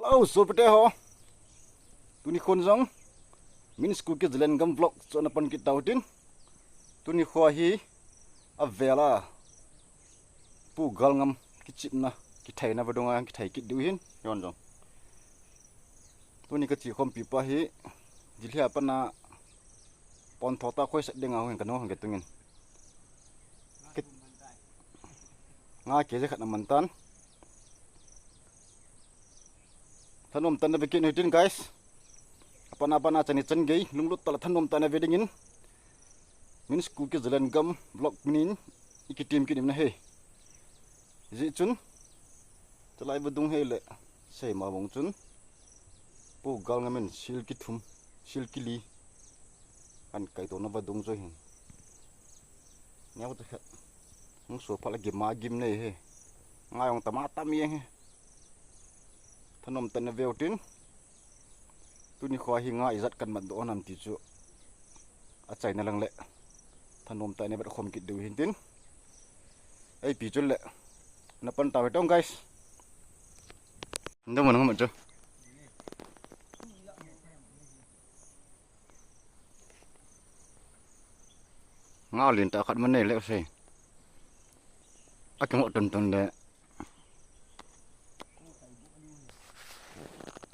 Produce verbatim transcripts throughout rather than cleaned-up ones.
Hello, sopite ho. Tuni khon jong Min School Kids Lengam vlog chu ana pan kit tau tin. Tuni kho hi a vela Pu Galngam kichepna, kithaina vadung a kithai kit diu hin, yon jong. Tuni kache khompi pa hi, Delhi a pat a pon tho ta khoi sat ding a hung ka no hung ka tungin. Kit-, nga K G khat na man tan. Thanom tah in na ve kit u hitin, guys. Apat a pat a chan ni chan gei, lunglut tah le thanom tah in na ve dingin. Min School Kids Lengam vlog min in, i kitim kit in na he. Hijeh chun, chalai vadung hi le, seima vang chun, Pu Galngam in sil kithum, sil kili ahin kaitona vadung chu hin. Neo ta khat. Hung so phat le gim a gim nei hi. Nga jong tam a tam jeng hi. Thanom tah in na ve u tin. Tuni kho hi nga ijat kan mat doh nam ti chu achaina lang le thanom tah in na vet khom kit diu hin tin. Ei pi chu le. Na pan tau ve tong, guys. Ndo mo na mo chu. Nga lin ta khat man nei le sei. A kimo ton ton le.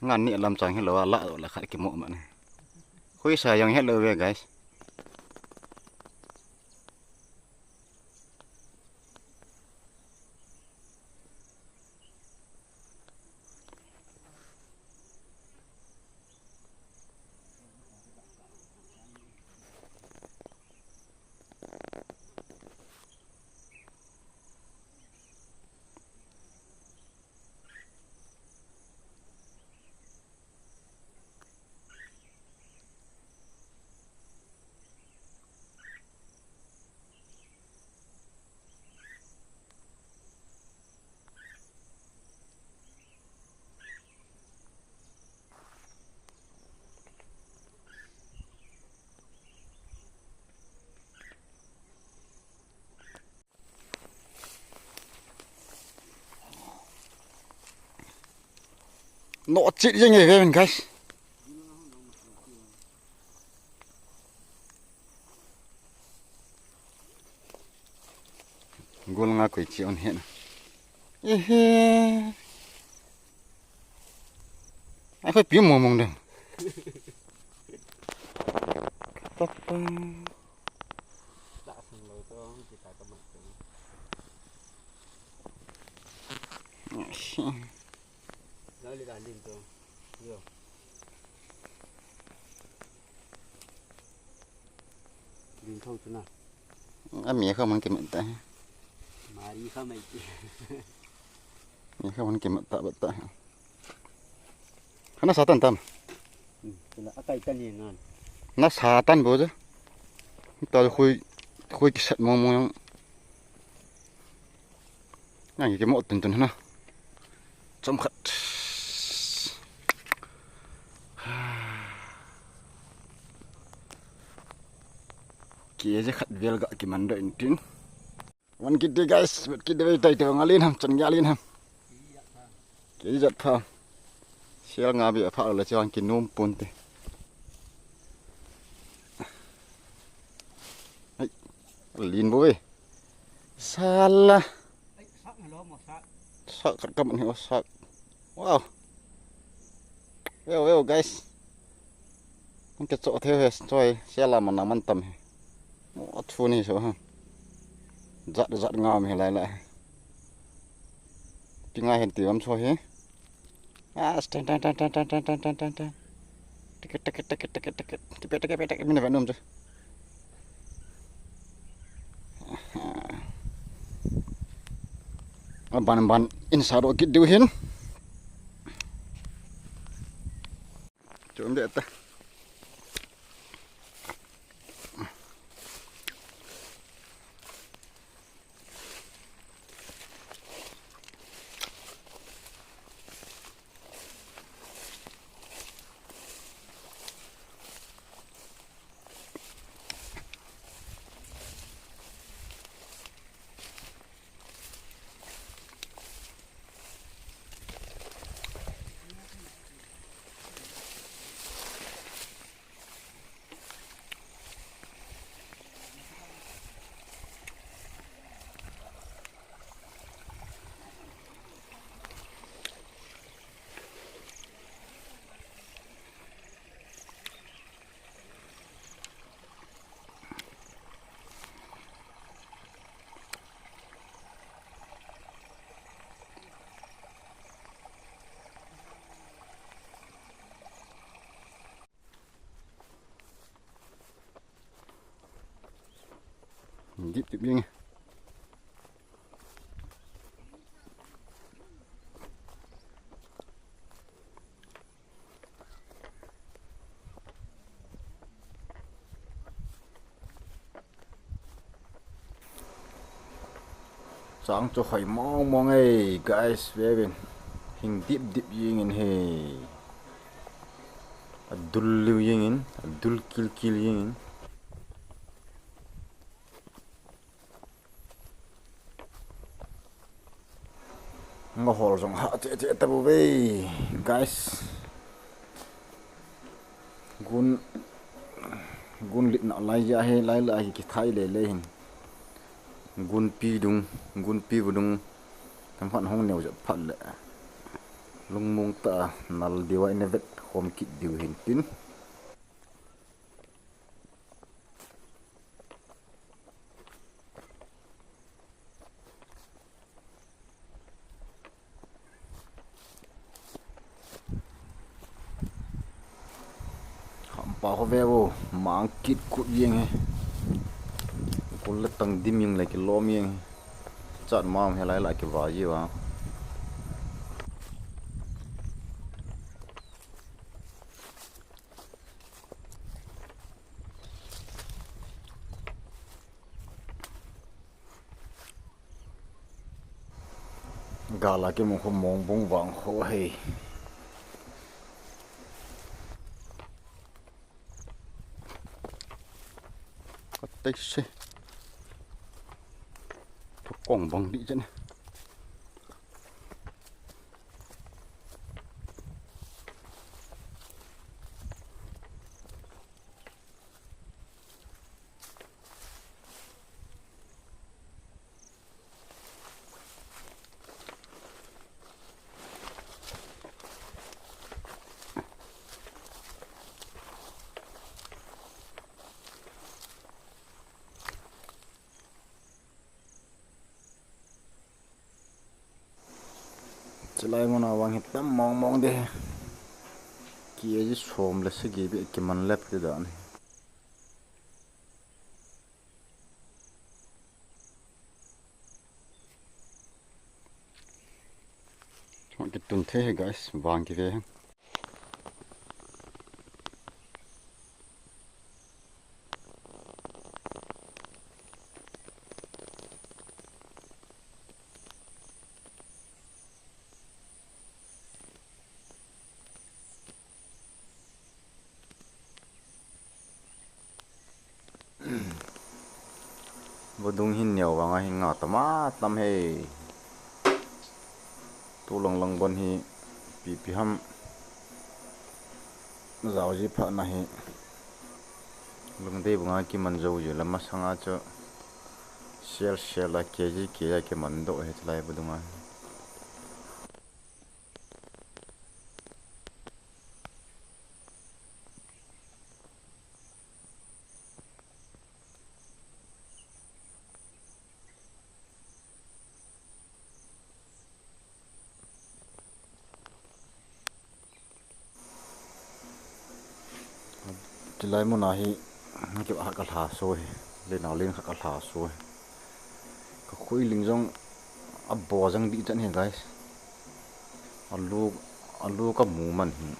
Nga ni lam chang hi lo a la la khat kimo man. Khui sa jong hi lo ve, guys. No chit jeng e ve, guys. Gol nga koi chi on hen. Ehe. Ai khoi pi mong mong dang. Papa. Lin thou chu na. A mi kha man kimat ta. Mari kha mai ti. Mi kha man kimat ta bat ta. Hana satan tam. Hmm, tila akai tan ni nan. Na satan bo ja. Ta khui, khui kisat mong mong. Nang kimo tun tun hana. Chom khat. K G khat vel ga kiman doh in tin. Van kit te guys, van kit te ve tai te ngalin ham, chan ngalin ham. K G pha. Sial nga bi pha le chang kinom pon te. Ai, lin bo ve. Sala. Sak khat kam ni o sak. Wow. Veo, veo, guys. Hung kicho thei he, choi, sial a man a man tam he. O, thu ni so ha. Jat, jat ngam he lai lai. Pi nga hen ti vam so he. Ah, stand, stand, stand. Ticket, ticket, ticket, ticket, ticket. Ticket, ticket, ticket, mina va nom chu. Aban, aban, in sa ro kit diu hin. Chom de ta. Dip dip jing. Chang chu hoi mong mong e, guys, vevin. Hing dip dip jingin he. Adul liu jingin, adul kil kil jingin. Nga hol jong ha che che ta bu ve, guys. Gun, gun lit na lai ja he, lai lai ki thai le le hin. Gun pi dung, gun pi bu dung. Tam khan hong neu ja phat le. Lungmong ta nal diu a ina vet khom kit diu hin tin. Hampa ho ve vo, mang kit kut jeng he. Kul le tang dim jeng le kilom jeng he. Chat ma he lai lai ki va ji va. Gala ke mong kho mong bung vang kho hei. Ka tei se. Ka kong bang di chen. Chulai muna vang hi tam mong mong de. Ki aji som le sagi be ki man lep de dan. Chong ki tun the he guys, vang ki ve. Vadung hin neo vanga hin nga tama tam he. Tu lang lang bon hi pi pi ham. Zau ji pha na hi. Lungdei bunga ki man zo ji lama sanga chu. Sel sel la ke ji ke ya ki man do he lai vadunga. Chulai muna hi, ki ha ka lha so hi, le nau len kha ka lha so hi. Ka khui ling jong a bo jang di chan hi, guys. A lu, a lu ka mu man hi.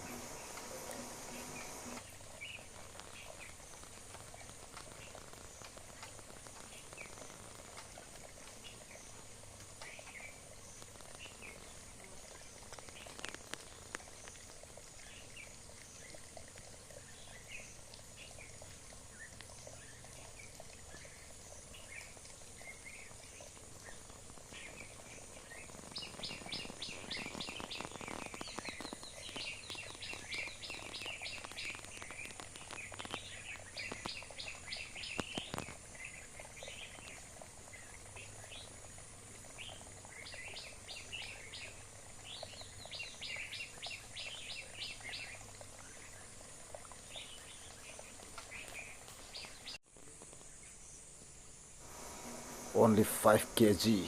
Only five K G.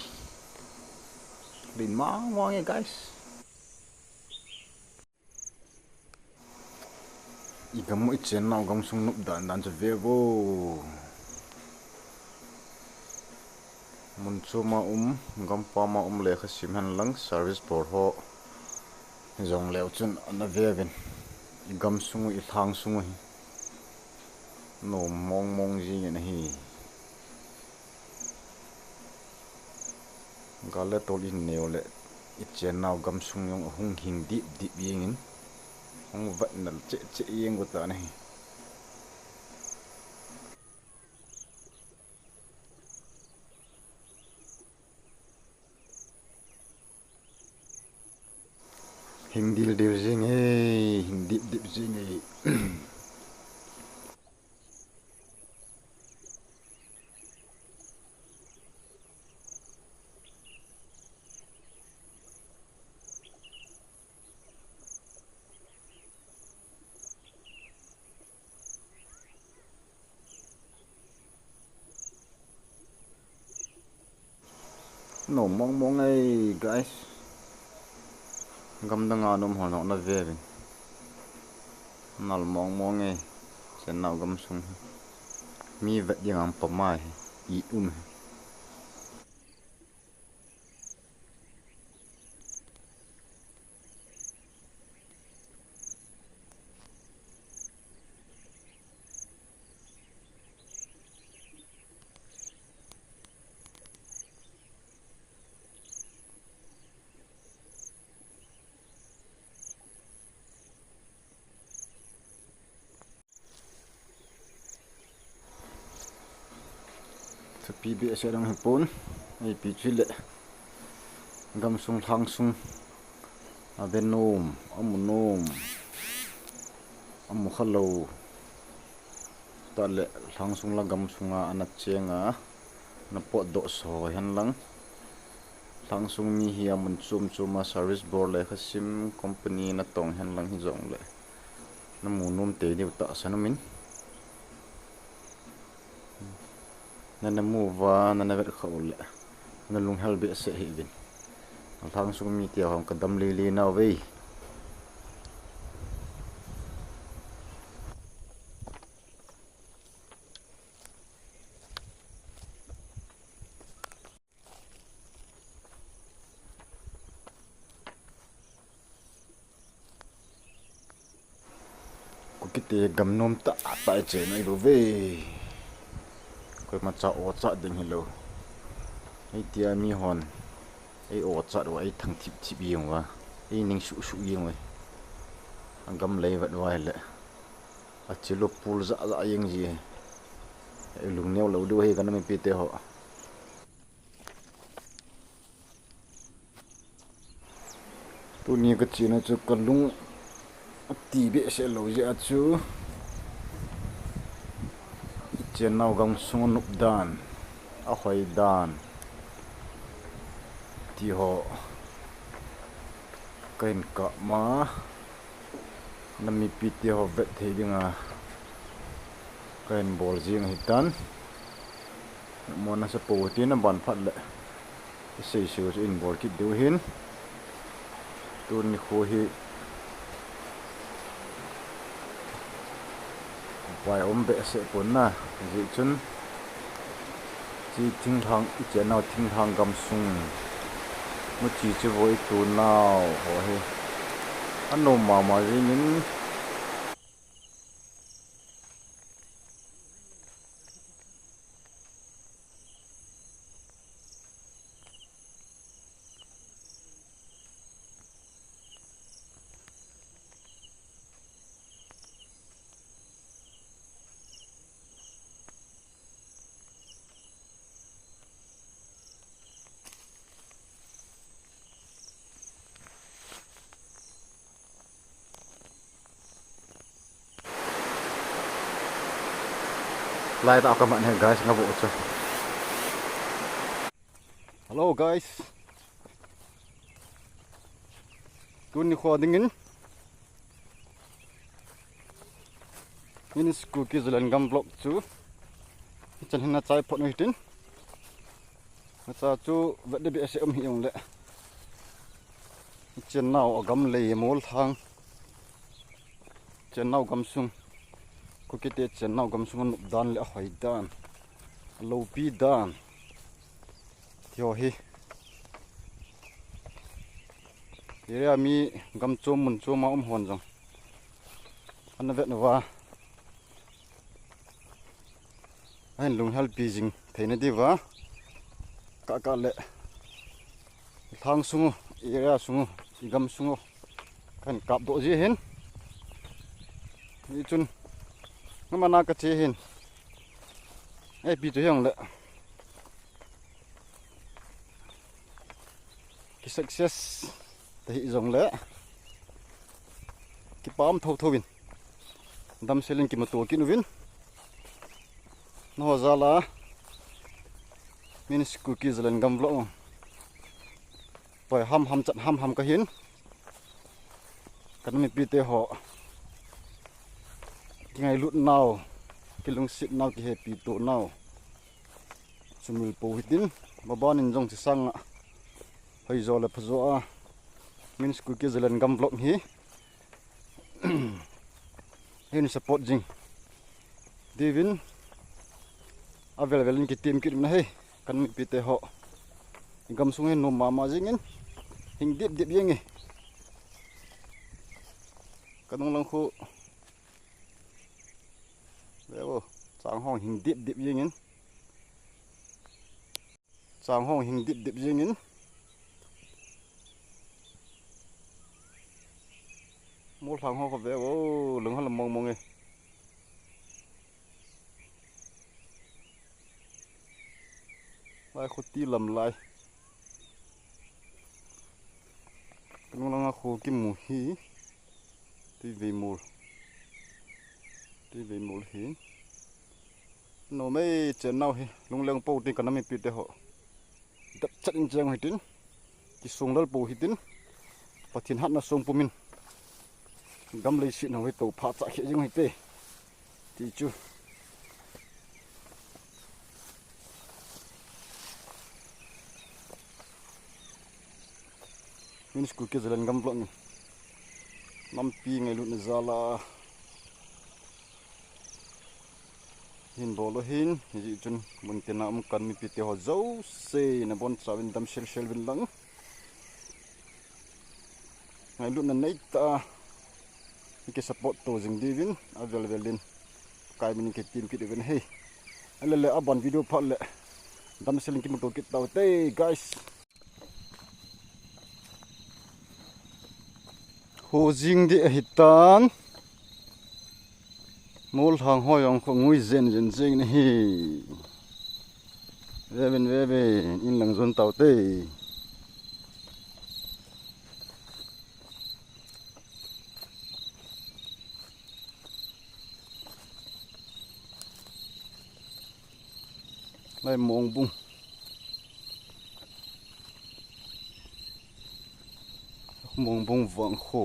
Lin mang mang e, guys. I gam u i chen nau gam sung nup dan dan chu ve vo. Mun chom a um, gampam a um lekha sim hen lang service bol ho. Jong leu chun ana ve uvin. I gamsung u, i lhangsung u hi. Nom mong mong jing in ahi. Gal le tol in neo le i chennau gamsung jong ahung hing dip dip jeng in. Hung vat nal che che jeng u tan ahi. Hing dil dil jing e, hing dip dip jing e. Nom mong mong e, guys. Gamdang a nom ho jong na ve uvin. Nal mong mong e. Chennau gamsung. Mi vet ding ang pamai. I um. Thupi behseh dang hipon, ipi chu le gamsung lhangsung a ve nom, a mu nom, a mu kha lou. Tah le lhangsung la gamsung a ana cheng a, na potdoh so hen lang. Lhangsung mi hi a mun chom chom a service bol lekha sim company na tong hen lang hi jong le. Na mu nom tei diu tahsan um in. Na na mu uva, na na vet kha u le. Na lunghel behseh hih uvin. Lhangsung mi tia hong ka dam lele nau ve. Kukite gam nom tah tah i chena i bou ve. Koima cha o cha ding hilou. Ei tia mi hon ei o cha uva ei thang thip thip jeng uva, ei ning suh suh jeng uva. A gam lei vet uva le. A chilo pul ja ja jeng ji. Ei lungneo lou diu hi ka nam mipi te ho. Tuni ka chena chu ka lung ati behseh lou jeh a chu i chennau gamsung a nop dan, a hoi dan ti ho ka hin kap ma. Na mipi te ho vet thei dinga ka hin bol jing ahi tan. Mo na sa po ti na ban phat le i sei sei chu in bol kit diu hin. Tuni kho hi upai um behseh pon na, jeh chun chi thinglhang, i chennau thinglhang gamsung, muchi chu voi tu nau ho hi a nom mama jing in. Lai ta ka man he guys, nga bo chu. Hello guys. Tuni kho dingin. Min Kuki Zalengam vlog chu. Chan hin na chai phot noi tin. Acha chu vet de behseh um hi jong le. Chennau a gam lei mol thang. Chennau gamsung. Kukite chennau gamsung a nop dan le a hoi dan. A loupi dan. Hiho hi area mi gam chom mun chom a um hon jong ana vet uva, ahin lunghel pi jing theina diuva, kah kah le lhang sung u, area sung u, i gam sung u kahin kapdoh ji ahin. Hichun, ngam ana kache ahin. Ipi tu hijongle, ki success ta hijongle, kipah um thotho in, damsel in kimuto kit uvin, nangho jal a, Min's Kuki Zalengam Vlog, poi ham ham chat ham ham kahin, ka nam mipite ho, kingailut nau, kilungset nau, kihepi to nau, sumil pou hitin, maban in jong chi sang a, hoijo le phajo a, Min's Kuki Zalengam Vlog hi, hin support jing diuvin, avel vel in kitem kit uvin ahi, ka nam mipite ho. I gam sung hi nom mama jingin, hing dip dip jing e. Ka nung lang khu, ve o, chang hong hing dip dip jingin. Chang hong hing dip dip jingin. Mol lhang ho khu ve o, lunghel mong mong e. Lai khu ti lam lai. Ka nung lang a khu kimu hi. Tuivei mol. Tuivei mol hi. Nom e, chen nau hi, lungleng pou tin ka nam mipite ho. Dap chat in cheng hitin, kisung lal pou hitin, Pathen hatna song pumin, gam leiset ho hi tophah chah khe jing hite, ti chu. Min's Kuki Zalengam Vlog in, nampi ngailutna jal a hin bol u hin, hijeh chun mun tina um ka nam mipite ho jouse nabonchauvin damsel sel uvin lang. Ngailutna neitah a ki support to jing diuvin, avel vel in Kai min in kitim kit uvin ahi. Ahile le aban video phat le damsel in kimuto kit tau te, guys. Ho jing ding ahitan. Mol lhang ho jong khu ngui jen jen jing in ahi. Vevin, vevin, in lang jon tau te. Lai Mongbung. Mongbung vang kho.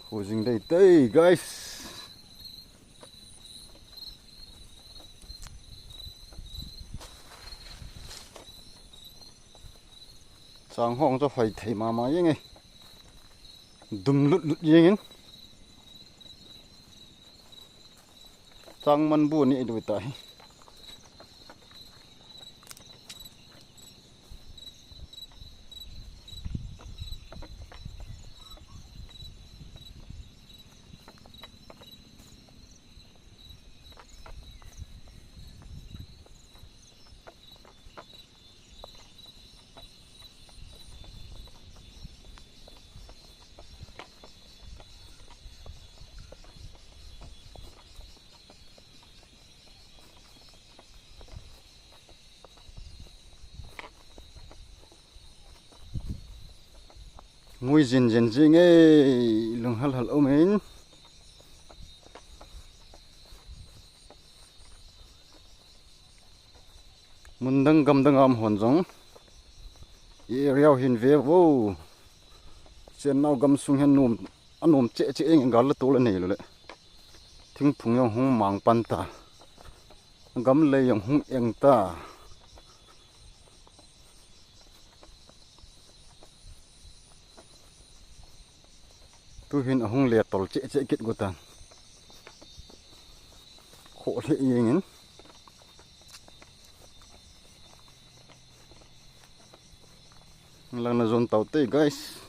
Kho jing ding ahi te, guys. Chang hong chu hoi thei mama jeng e. Dum lut lut jeng in. Chang man bu ni du ta hi. Ngui jin jin jing e, lunghal hal um in. Mun dang gam dang a um hon jong, i area u hin ve vo. Chen nau gam sung hin nom, anom cheh cheh jeng in, gal le tol anei lou le. Thingphung jong hung mang pan ta. Gam lei jong hung eng ta. Tu hin ahung le tol cheh cheh kit got tan. Khoh lheh jeng in. Lang na zone tau te, guys.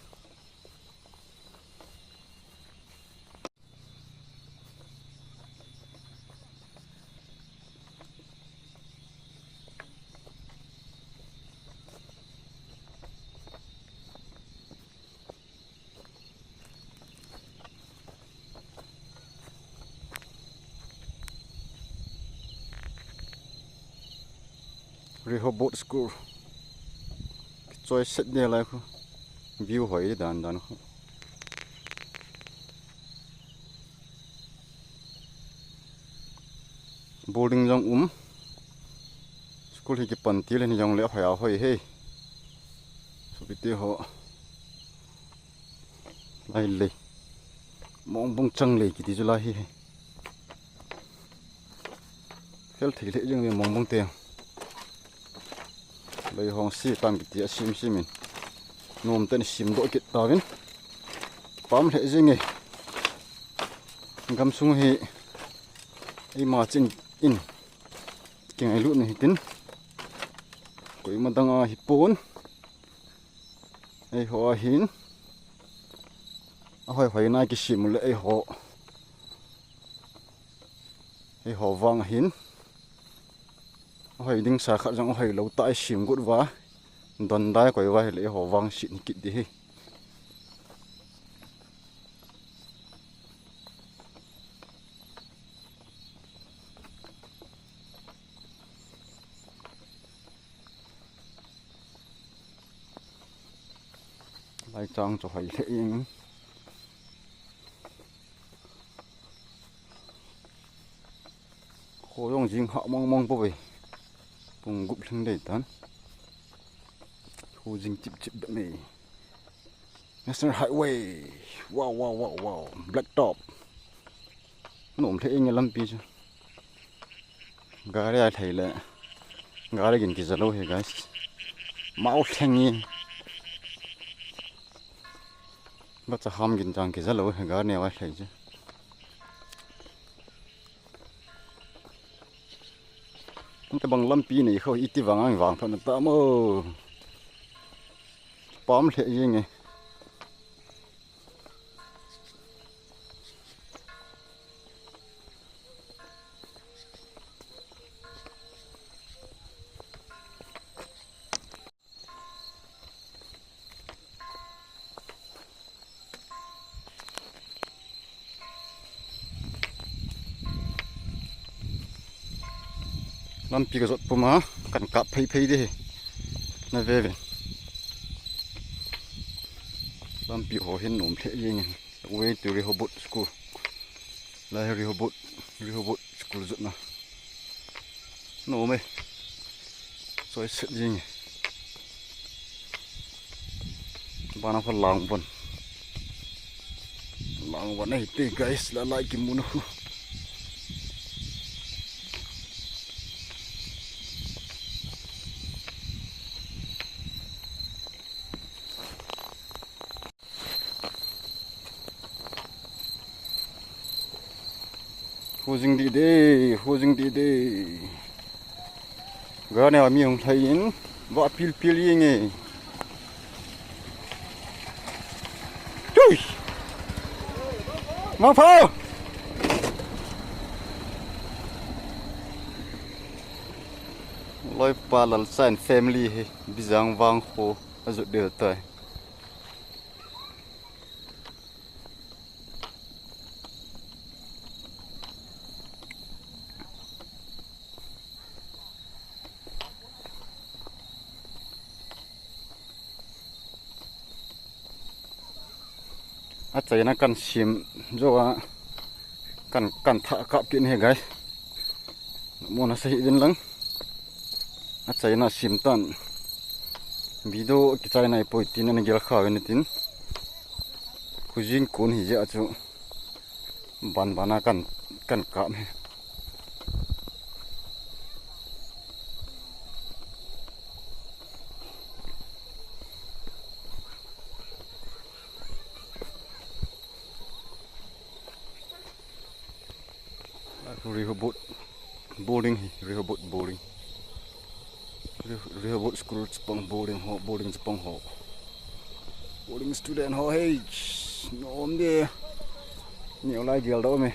Rehoboth School. Kichoi set de lai khu. View hoi dan dan khu. Building jong um. School hi kipan til hin jong le hoi a hoi he. Sopite ho. Lai le. Mongbung chang le kiti chu lai hi. Fel thei le jeng le mongbung te. Lei hong si tam kiti a sim sim in. Nom ten sim doh kit tauvin. Pam le jeng e. Gam sung hi. Eima chin in. Kingailut ni hitin. Koima dang a hi pon. Eiho a hin. A hoi hoi na kisim le eiho. Eiho vang hin. A hoi ding sa khat jong a hoi lo ta i sim gut va. Don dai koi va hi le eiho vang sit ni kit di hi. Lai chang chu hoi le ing. Kho jong jing ha mong mong po ve. Pung gup lhing dei tan. Kho jing chip chip da me. National Highway. Wow, wow, wow, wow. Black top. Nom le ing lampi chu. Gari a thei le. Gari gin kija lo he, guys. Mau thleng in. Bacha ham gin chang kija lo he, gari ne vai thei chu. Tabang lampi nei kho iti vang ang vang thon ta mo. Pam le jeng e. Lampi ka jot puma, kan kap phei phei de. Na ve ve. Lampi ho hin nom le jeng e. Way to Rehoboth School. Lai Rehoboth, Rehoboth School jotna. Nom e. Choi set jing e. Bana kho lang von. Lang von ahi te, guys, la lai kimu na khu. Kho jing di de, kho jing di de. Gari a mi hung lhai in, va pil pil jeng e. Tui! Mangpha! Loipa Lalchai family hi, Bijang vang kho, ajot de tai. Achaina kan sim jo a kan, kan tha kap kit ni he, guys. Mo na sahi din lang. Achaina sim tan. Video kichaina ipoi tin ana gel kha ve ni tin. Khujing kun hi je achu. Ban bana kan, kan kap hi. Rehoboth boarding hi, Rehoboth boarding. Re-, Rehoboth School chapang boarding ho, boarding chapang ho. Boarding student ho hei, nom de. Neo lai gel da um e.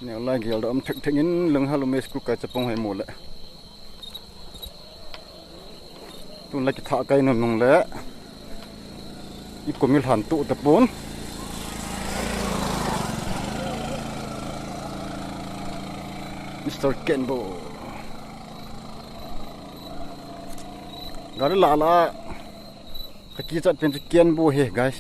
Neo lai gel da um thek thek in, lung halum e, school kai chapang hei mu le. Tun la kitha kai nung nung le. I kum i lhan tu ta pon. Mister Kenbo. Gari la la. Ka kichat pen chu Kenbo hi, guys.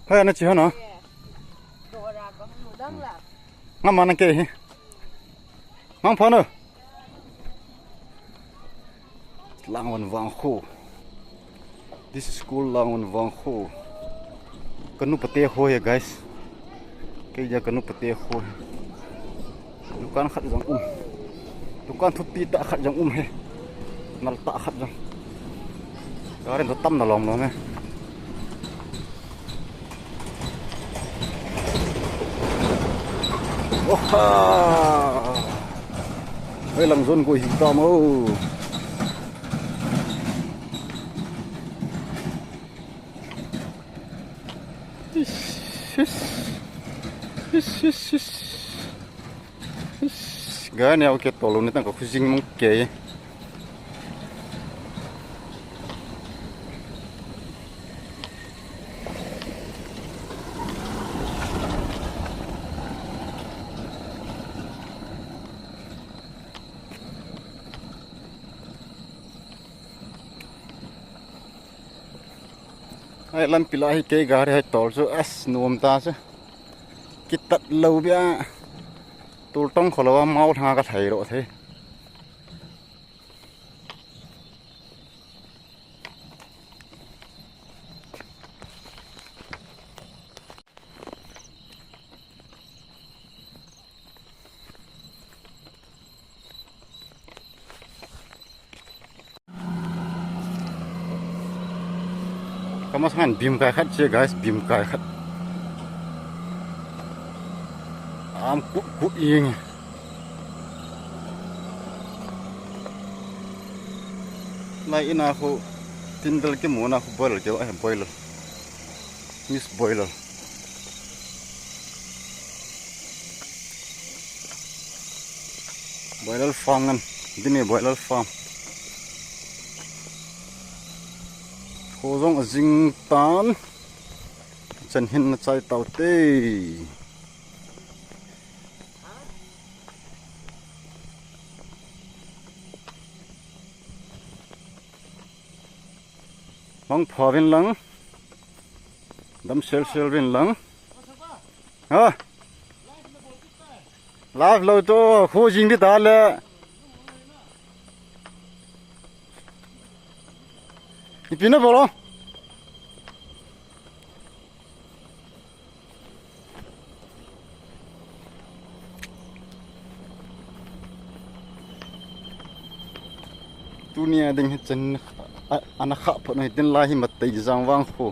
Hei, ana chi hana. Ngam mana ke hi. Mang phano. Langwan Vangkho. This is called Langwan Vangkho. Ka nu pate ho he, guys. Kei ja ka nu pate ho he. Dukan khat jong um. Dukan thupi tah khat jong um he. Nal tah khat jong. Ka ren to tam na lom lom he. Oha! Hei lang zon ko hi ta mo. Is, is. Is, is, is. Is. Ga ne o ke tolo ne tang ka khujing mong ke. Hei lampi la hi kei gari hei tol chu as nuam ta chu. Kitat lo bia. Tul tong kho lo a mau thanga ka thei ro thei. Kamas ngan bim kai khat che guys, bim kai khat. Am kut kut ing. Lai ina khu tindal ke muna khu boil ke, eh, boil. Miss Boiler. Boiler farm ngan. Dini boiler farm. Khozong azing tan. Chan hin na chai tau te. Mang pha vin lang. Dam sel sel vin lang. Ha? Live lo to, khu jing di ta le. Ipi na bolo. Tunia ding hi chen a, ana kha pho noi tin lai hi matei jang vang khu.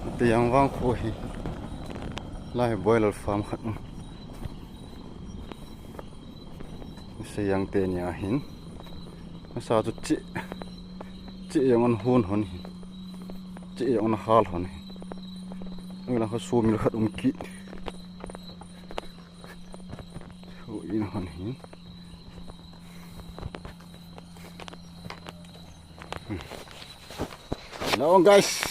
Matei jang vang khu hi. Lai boiler farm khat. Seiang te nia hin. Masa chu chi, chi jong an hun hon hin. Chi jong an hal hon hin. Ang lang kha sumil khat um kit. Su in hon hin. Hmm. Hello guys.